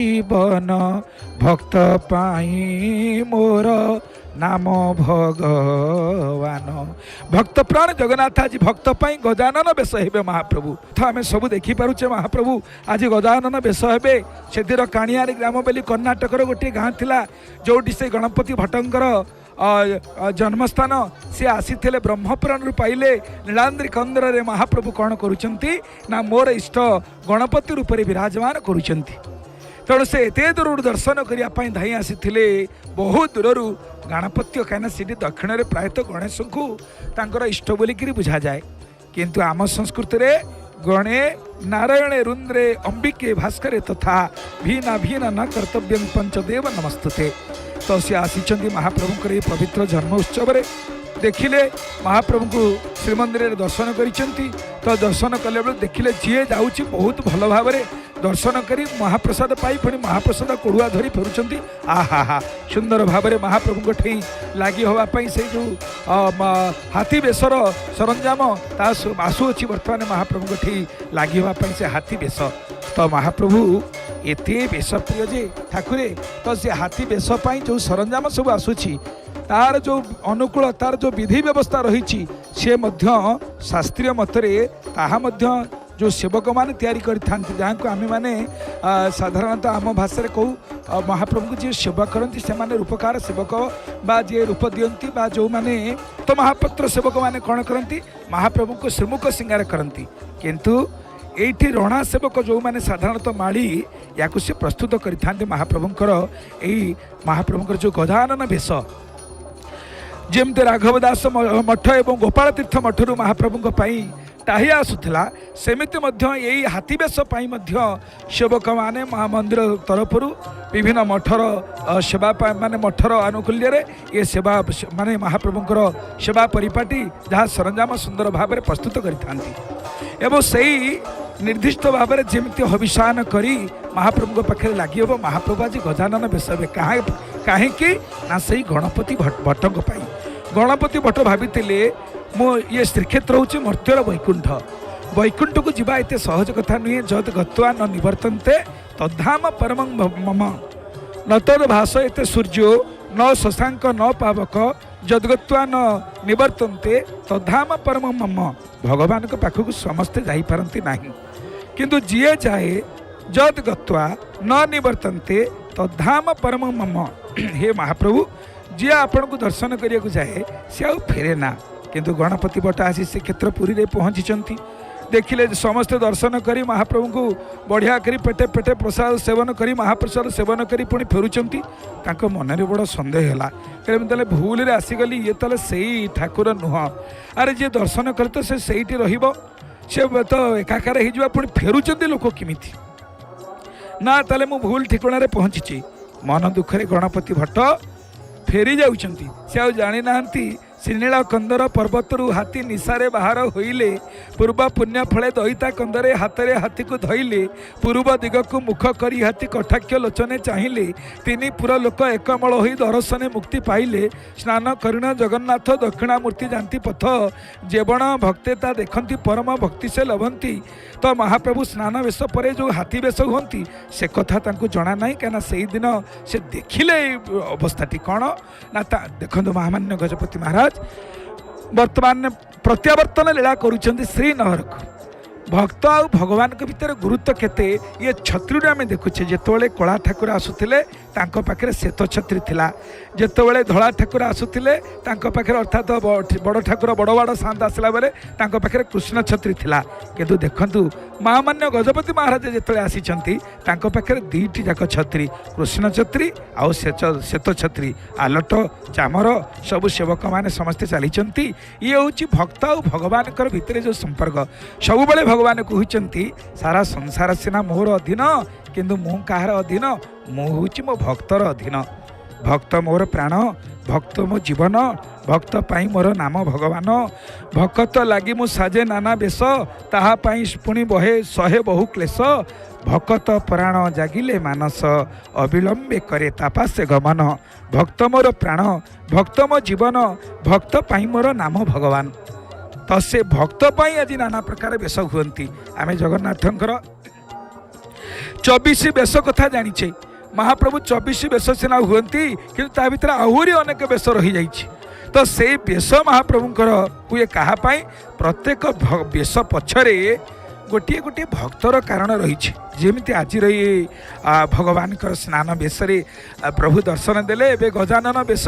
ଜୀବନ, ଭକ୍ତ ପାଇଁ ମୋର ନାମ ଭଗବାନ। ଭକ୍ତ ପ୍ରାଣ ଜଗନ୍ନାଥ ଆଜି ଭକ୍ତ ପାଇଁ ଗଜାନନ ବେଶ ହେବେ ମହାପ୍ରଭୁ। ତ ଆମେ ସବୁ ଦେଖିପାରୁଛେ, ମହାପ୍ରଭୁ ଆଜି ଗଜାନନ ବେଶ ହେବେ। ସେଦିନ କାଣିଆରୀ ଗ୍ରାମ ବୋଲି କର୍ଣ୍ଣାଟକର ଗୋଟିଏ ଗାଁ ଥିଲା, ଯେଉଁଠି ସେ ଗଣପତି ଭଟ୍ଟଙ୍କର ଜନ୍ମସ୍ଥାନ। ସେ ଆସିଥିଲେ, ବ୍ରହ୍ମପୁରାଣରୁ ପାଇଲେ ନୀଳାଦ୍ରି କନ୍ଦରରେ ମହାପ୍ରଭୁ କ'ଣ କରୁଛନ୍ତି ନା ମୋର ଇଷ୍ଟ ଗଣପତି ରୂପରେ ବିରାଜମାନ କରୁଛନ୍ତି। ତେଣୁ ସେ ଏତେ ଦୂରରୁ ଦର୍ଶନ କରିବା ପାଇଁ ଧାଇଁ ଆସିଥିଲେ, ବହୁତ ଦୂରରୁ ଗଣପତ୍ୟ। କାହିଁକିନା ସେଠି ଦକ୍ଷିଣରେ ପ୍ରାୟତଃ ଗଣେଶଙ୍କୁ ତାଙ୍କର ଇଷ୍ଟ ବୋଲିକିରି ବୁଝାଯାଏ। କିନ୍ତୁ ଆମ ସଂସ୍କୃତିରେ ଗଣେ ନାରାୟଣେ ରୁନ୍ଦ୍ରେ ଅମ୍ବିକେ ଭାସ୍କରେ ତଥା ଭିନା ଭିନା ନ କର୍ତ୍ତବ୍ୟଂ ପଞ୍ଚଦେବ ନମସ୍ତୁତେ। ତ ସେ ଆସିଛନ୍ତି ମହାପ୍ରଭୁଙ୍କର ଏହି ପବିତ୍ର ଜନ୍ମ ଉତ୍ସବରେ। ଦେଖିଲେ ମହାପ୍ରଭୁଙ୍କୁ, ଶ୍ରୀମନ୍ଦିରରେ ଦର୍ଶନ କରିଛନ୍ତି। ତ ଦର୍ଶନ କଲାବେଳେ ଦେଖିଲେ ଯିଏ ଯାଉଛି ବହୁତ ଭଲ ଭାବରେ ଦର୍ଶନ କରି ମହାପ୍ରସାଦ ପାଇ ପୁଣି ମହାପ୍ରସାଦ କୋଡ଼ୁଆ ଧରି ଫେରୁଛନ୍ତି। ଆହା ହା, ସୁନ୍ଦର ଭାବରେ ମହାପ୍ରଭୁଙ୍କ ଠେଇଁ ଲାଗି ହେବା ପାଇଁ ସେଇ ଯେଉଁ ହାତୀ ବେଶର ସରଞ୍ଜାମ ତା ଆସୁଅଛି ବର୍ତ୍ତମାନ ମହାପ୍ରଭୁଙ୍କ ଠେଇଁ ଲାଗି ହେବା ପାଇଁ ସେ ହାତୀ ବେଶ। ତ ମହାପ୍ରଭୁ ଏତେ ବେଶ ପ୍ରିୟ ଯେ ଠାକୁରେ, ତ ସେ ହାତୀ ବେଶ ପାଇଁ ଯେଉଁ ସରଞ୍ଜାମ ସବୁ ଆସୁଛି, ତାର ଯେଉଁ ଅନୁକୂଳ, ତାର ଯେଉଁ ବିଧି ବ୍ୟବସ୍ଥା ରହିଛି, ସେ ମଧ୍ୟ ଶାସ୍ତ୍ରୀୟ ମତରେ ତାହା ମଧ୍ୟ ଯେଉଁ ସେବକମାନେ ତିଆରି କରିଥାନ୍ତି, ଯାହାକୁ ଆମେମାନେ ସାଧାରଣତଃ ଆମ ଭାଷାରେ କହୁ, ମହାପ୍ରଭୁଙ୍କୁ ଯିଏ ସେବା କରନ୍ତି ସେମାନେ ରୂପକାର ସେବକ ବା ଯିଏ ରୂପ ଦିଅନ୍ତି ବା ଯେଉଁମାନେ ତ ମହାପାତ୍ର ସେବକମାନେ କ'ଣ କରନ୍ତି? ମହାପ୍ରଭୁଙ୍କୁ ଶ୍ରୀମୁଖ ସିଙ୍ଗାର କରନ୍ତି। କିନ୍ତୁ ଏଇଠି ରଣା ସେବକ ଯେଉଁମାନେ ସାଧାରଣତଃ ମାଳି, ୟାକୁ ସେ ପ୍ରସ୍ତୁତ କରିଥାନ୍ତି ମହାପ୍ରଭୁଙ୍କର ଏଇ ମହାପ୍ରଭୁଙ୍କର ଯେଉଁ ଗଜାନନ ବେଶ। ଯେମିତି ରାଘବ ଦାସ ମଠ ଏବଂ ଗୋପାଳ ତୀର୍ଥ ମଠରୁ ମହାପ୍ରଭୁଙ୍କ ପାଇଁ ଟାହିଆ ଆସୁଥିଲା, ସେମିତି ମଧ୍ୟ ଏଇ ହାତୀ ବେଶ ପାଇଁ ମଧ୍ୟ ସେବକମାନେ ମହାମନ୍ଦିର ତରଫରୁ ବିଭିନ୍ନ ମଠର ସେବା ପାଇଁ, ମାନେ ମଠର ଆନୁକୂଲ୍ୟରେ ଏ ସେବା, ମାନେ ମହାପ୍ରଭୁଙ୍କର ସେବା ପରିପାଟୀ ଯାହା ସରଞ୍ଜାମ ସୁନ୍ଦର ଭାବରେ ପ୍ରସ୍ତୁତ କରିଥାନ୍ତି। ଏବଂ ସେଇ ନିର୍ଦ୍ଦିଷ୍ଟ ଭାବରେ ଯେମିତି ହବିଷାନ କରି ମହାପ୍ରଭୁଙ୍କ ପାଖରେ ଲାଗି ହେବ। ମହାପ୍ରଭୁ ଆଜି ଗଜାନନ ବେଶ ହେବେ କାହିଁକି ନା ସେଇ ଗଣପତି ଭଟ୍ଟଙ୍କ ପାଇଁ। ଗଣପତି ଭଟ୍ଟ ଭାବିଥିଲେ, ମୁଁ ଇଏ ଶ୍ରୀକ୍ଷେତ୍ର ହେଉଛି ମର୍ତ୍ତ୍ୟର ବୈକୁଣ୍ଠ। ବୈକୁଣ୍ଠକୁ ଯିବା ଏତେ ସହଜ କଥା ନୁହେଁ। ଯଦ୍ ଗତ୍ୱା ନ ନିବର୍ତ୍ତନ୍ତେ ତଦ୍ଧାମ ପରମଂ ମମ ନ ତଦ ଭାସ ଏତେ ସୂର୍ଯ୍ୟ ନ ଶଶାଙ୍କ ନ ପାବକ ଯଦ୍ଗତ୍ୱା ନ ନିବର୍ତ୍ତନ୍ତେ ତଦ୍ଧାମ ପରମ ମମ। ଭଗବାନଙ୍କ ପାଖକୁ ସମସ୍ତେ ଯାଇପାରନ୍ତି ନାହିଁ, କିନ୍ତୁ ଯିଏ ଯାଏ, ଯଦ୍ ଗତ୍ୱା ନ ନିବର୍ତ୍ତନ୍ତେ ତଦ୍ଧାମ ପରମ ମମ। ହେ ମହାପ୍ରଭୁ, ଯିଏ ଆପଣଙ୍କୁ ଦର୍ଶନ କରିବାକୁ ଯାଏ ସେ ଆଉ ଫେରେ ନା। କିନ୍ତୁ ଗଣପତି ଭଟ୍ଟ ଆସି ଶ୍ରୀକ୍ଷେତ୍ର ପୁରୀରେ ପହଞ୍ଚିଛନ୍ତି। ଦେଖିଲେ ଯେ ସମସ୍ତେ ଦର୍ଶନ କରି ମହାପ୍ରଭୁଙ୍କୁ ବଢ଼ିଆ କରି ପେଟେ ପେଟେ ପ୍ରସାଦ ସେବନ କରି, ମହାପ୍ରସାଦ ସେବନ କରି ପୁଣି ଫେରୁଛନ୍ତି। ତାଙ୍କ ମନରେ ବଡ଼ ସନ୍ଦେହ ହେଲା। କହିଲେ, ମୁଁ ତାହେଲେ ଭୁଲରେ ଆସିଗଲି, ଇଏ ତାହେଲେ ସେଇ ଠାକୁର ନୁହଁ। ଆରେ, ଯିଏ ଦର୍ଶନ କଲେ ତ ସେ ସେଇଠି ରହିବ, ସେ ତ ଏକାକାର ହେଇଯିବ, ପୁଣି ଫେରୁଛନ୍ତି ଲୋକ କେମିତି? ନା, ତାହେଲେ ମୁଁ ଭୁଲ ଠିକଣାରେ ପହଞ୍ଚିଛି। ମନ ଦୁଃଖରେ ଗଣପତି ଭଟ୍ଟ ଫେରି ଯାଉଛନ୍ତି। ସେ ଆଉ ଜାଣିନାହାନ୍ତି, ଶ୍ରୀନୀଳ କନ୍ଦର ପର୍ବତରୁ ହାତୀ ନିଶାରେ ବାହାର ହୋଇଲେ, ପୂର୍ବ ପୁଣ୍ୟ ଫଳେ ଦଇତା କନ୍ଦରେ ହାତରେ ହାତୀକୁ ଧଇଲେ, ପୂର୍ବ ଦିଗକୁ ମୁଖ କରି ହାତୀ କଟାକ୍ଷ ଲୋଚନେ ଚାହିଁଲେ, ତିନି ପୁର ଲୋକ ଏକମଳ ହୋଇ ଦର୍ଶନେ ମୁକ୍ତି ପାଇଲେ। ସ୍ନାନ କରିଣ ଜଗନ୍ନାଥ ଦକ୍ଷିଣାମୂର୍ତ୍ତି ଯାନ୍ତି ପଥ, ଯେବଣ ଭକ୍ତେ ତା ଦେଖନ୍ତି ପରମ ଭକ୍ତି ସେ ଲଭନ୍ତି। ତ ମହାପ୍ରଭୁ ସ୍ନାନ ବେଶ ପରେ ଯେଉଁ ହାତୀ ବେଶ ହୁଅନ୍ତି, ସେ କଥା ତାଙ୍କୁ ଜଣା ନାହିଁ। କାହିଁକିନା ସେଇଦିନ ସେ ଦେଖିଲେ ଏଇ ଅବସ୍ଥାଟି କ'ଣ ନା ତା ଦେଖନ୍ତୁ, ମହାମାନ୍ୟ ଗଜପତି ମହାରାଜ ବର୍ତ୍ତମାନ ପ୍ରତ୍ୟାବର୍ତ୍ତନ ଲୀଳା କରୁଛନ୍ତି ଶ୍ରୀନଗରକୁ। ଭକ୍ତ ଆଉ ଭଗବାନଙ୍କ ଭିତରେ ଗୁରୁତ୍ୱ କେତେ, ଇଏ ଛତ୍ରୀରୁ ଆମେ ଦେଖୁଛେ। ଯେତେବେଳେ କଳା ଠାକୁର ଆସୁଥିଲେ, ତାଙ୍କ ପାଖରେ ଶ୍ଵେତ ଛତ୍ରୀ ଥିଲା। ଯେତେବେଳେ ଧଳା ଠାକୁର ଆସୁଥିଲେ ତାଙ୍କ ପାଖରେ, ଅର୍ଥାତ୍ ବଡ଼ ଠାକୁର, ବଡ଼ ବଡ଼ ସାଆନ୍ତ ଆସିଲା ବେଳେ ତାଙ୍କ ପାଖରେ କୃଷ୍ଣ ଛତ୍ରୀ ଥିଲା। କିନ୍ତୁ ଦେଖନ୍ତୁ, ମହାମାନ୍ୟ ଗଜପତି ମହାରାଜ ଯେତେବେଳେ ଆସିଛନ୍ତି, ତାଙ୍କ ପାଖରେ ଦୁଇଟି ଯାକ ଛତ୍ରୀ, କୃଷ୍ଣ ଛତ୍ରୀ ଆଉ ଶ୍ଵେତ ଛତ୍ରୀ, ଆଲଟ ଚାମର ସବୁ ସେବକମାନେ ସମସ୍ତେ ଚାଲିଛନ୍ତି। ଇଏ ହେଉଛି ଭକ୍ତ ଆଉ ଭଗବାନଙ୍କର ଭିତରେ ଯେଉଁ ସମ୍ପର୍କ। ସବୁବେଳେ ଭଗବାନ କହୁଛନ୍ତି, ସାରା ସଂସାର ସିନା ମୋର ଅଧୀନ, କିନ୍ତୁ ମୁଁ କାହାର ଅଧୀନ? ମୁଁ ହେଉଛି ମୋ ଭକ୍ତର ଅଧୀନ। ଭକ୍ତ ମୋର ପ୍ରାଣ, ଭକ୍ତ ମୋ ଜୀବନ, ଭକ୍ତ ପାଇଁ ମୋର ନାମ ଭଗବାନ। ଭକ୍ତ ଲାଗି ମୁଁ ସାଜେ ନାନା ବେଶ, ତାହା ପାଇଁ ପୁଣି ବହେ ସହେ ବହୁ କ୍ଲେଶ। ଭକତ ପ୍ରାଣ ଜାଗିଲେ ମାନସ, ଅବିଳମ୍ବେ କରେ ତାପାସେ ଗମନ। ଭକ୍ତ ମୋର ପ୍ରାଣ, ଭକ୍ତ ମୋ ଜୀବନ, ଭକ୍ତ ପାଇଁ ମୋର ନାମ ଭଗବାନ। ତ ସେ ଭକ୍ତ ପାଇଁ ଆଜି ନାନା ପ୍ରକାର ବେଶ ହୁଅନ୍ତି। ଆମେ ଜଗନ୍ନାଥଙ୍କର 24 ବେଶ କଥା ଜାଣିଛେ। ମହାପ୍ରଭୁ 24 ବେଶ ସିନା ହୁଅନ୍ତି, କିନ୍ତୁ ତା ଭିତରେ ଆହୁରି ଅନେକ ବେଶ ରହିଯାଇଛି। ତ ସେଇ ବେଶ ମହାପ୍ରଭୁଙ୍କର ହୁଏ କାହା ପାଇଁ? ପ୍ରତ୍ୟେକ ବେଶ ପଛରେ ଗୋଟିଏ ଗୋଟିଏ ଭକ୍ତର କାରଣ ରହିଛି। ଯେମିତି ଆଜିର ଏଇ ଭଗବାନଙ୍କର ସ୍ନାନ ବେଶରେ ପ୍ରଭୁ ଦର୍ଶନ ଦେଲେ, ଏବେ ଗଜାନନ ବେଶ।